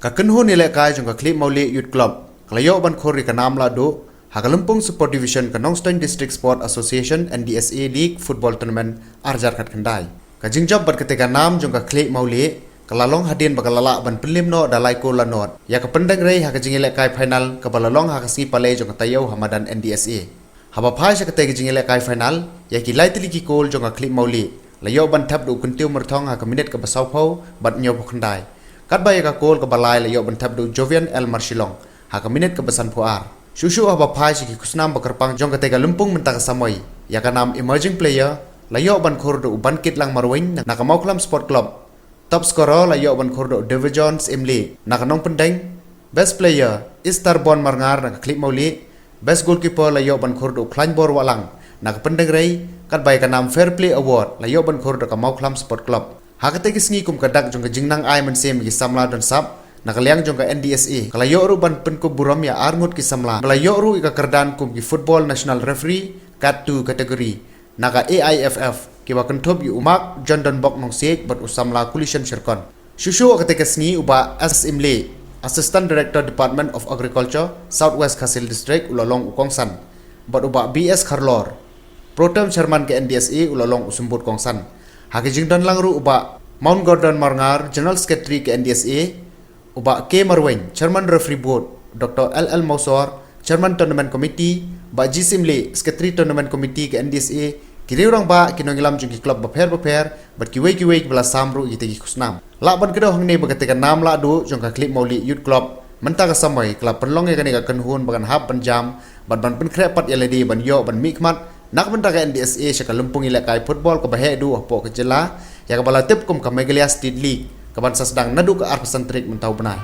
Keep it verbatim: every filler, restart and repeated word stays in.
Ka kynhun ïalehkai jong ka Khlieh Mawlieh Youth Club ka la ïoh ban khur ïa ka nam lahduh ha ka Lympung Super Division ka Nongstoiñ District Sport Association N D S A League Football Tournament ar hajar khatkhyndai. Ka jingjop bad kata ka nam jong ka Khlieh Mawlieh ka la long hadien ba ka la lah ban pynliem noh da lai kol la nod ïa ka Pyndengrei ha ka jingïalehkai final kaba la long ha ka sngi Palei jong ka taïew ha madan N D S A. Haba phai sha katei ka jingïalehkai final, ïa ki lai tylli ki kol jong ka Khlieh Mawlieh la ïoh ban thep da u Kyntiew Myrthong ha ka minit kaba sawphew bad hynñiewphew khyndai. Katba ïa ka kol kaba lai la ïoh ban thep da u Jovian L Marshillong ha ka minit kaba sanphew ar. Shuh shuh haba phai sha ki khusnam ba kyrpang jong katei ka lympung mynta ka samoi, ïa ka nam Emerging Player la ïoh ban khur da u Bankitlang Marwein na ka Mawkhlam Sport Club. Top scorer la ïoh ban khur da u David Jones Imlieh na ka Nongpyndeng. Best player, Easterbon Marngar na ka Khlieh Mawlieh. Best goalkeeper la ïoh ban khur da u Khlaiñbor Wahlang na ka Pyndengrei, katba ïa ka nam Fair Play Award la ïoh ban khur da ka Mawkhlam Sport Club. Ha katei ka sngi kum ka dak jong ka jingnang ai mynsiem ïa ki samla don sap, na ka liang jong ka N D S A ka la ïoh ruh ban pynkup burom ïa ar ngut ki samla ba la ïoh ruh ïa ka kyrdan kum ki Football National Referee Kat two category na ka A I F F, kiba kynthup ïa u Mark John Donbok Nongsiej bad u samla Kulishan Shirkon. Shuh shuh ha katei ka sngi u Bah S Imlieh, Assistant Director, Department of Agriculture, South West Khasi Hills District, u la long u kongsan, bad u Bah B S Kharlor, Pro Tem Chairman ka N D S A, u la long u symbud kongsan. Ha ka jingdon lang ruh u Bah Mountgordon Marngar, General Secretary ka N D S A, u Bah K Marwein, Chairman Referee Board, Doctor L L Mawsor, Chairman Tournament Committee, Bah G Simlieh, Secretary Tournament Committee ka N D S A, ki riew rangbah, ki nongïalam jong ki club bapher bapher bad kiwei kiwei kiba la sam ruh ïa kitei ki khusnam. Lah ban kdew hangne ba katei ka nam lahduh jong ka Khlieh Mawlieh Youth Club mynta ka samoi ka la pynlong ïa kane ka kynhun ba kan hap ban jam bad ban pynkhreh pat ïa lade ban ïoh ban mihkhmat na ka bynta ka N D S A sha ka lympung ïalehkai football kaba heh duh hapoh ka jylla, ïa kaba la tip kum ka Meghalaya State League, kaban sa sdang naduh ka arphew san tarik mynta u bnai.